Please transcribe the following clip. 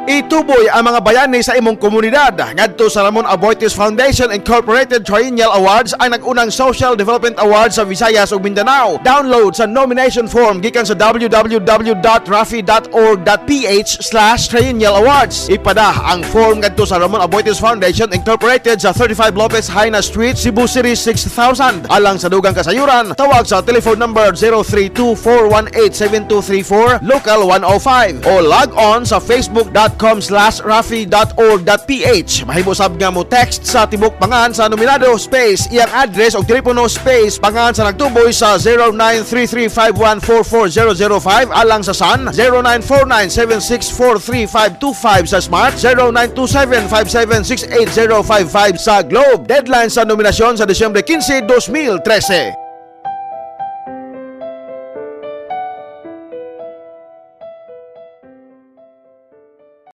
Ituboy ang mga bayani sa imong komunidad ngadto sa Ramon Aboitiz Foundation Incorporated Triennial Awards, ang nag-unang Social Development Awards sa Visayas ug Mindanao. Download sa nomination form gikan sa www.rafi.org.ph/triennialawards. Ipada ang form ngadto sa Ramon Aboitiz Foundation Incorporated sa 35 Lopez Jaena Street, Cebu City 6000. Alang sa dugang kasayuran, tawag sa telephone number 0324187234 local 105 o log on sa facebook.com/rafi.org.ph. Mahimo sab nga mo text sa tibok pangan sa nominado space iyang address o telepono space pangan sa nagtuboy sa 0933-5144005 alang sa Sun, 0949-7643525 sa Smart, 0927-5768055 sa Globe. Deadline sa nominasyon sa Disyembre 15, 2013.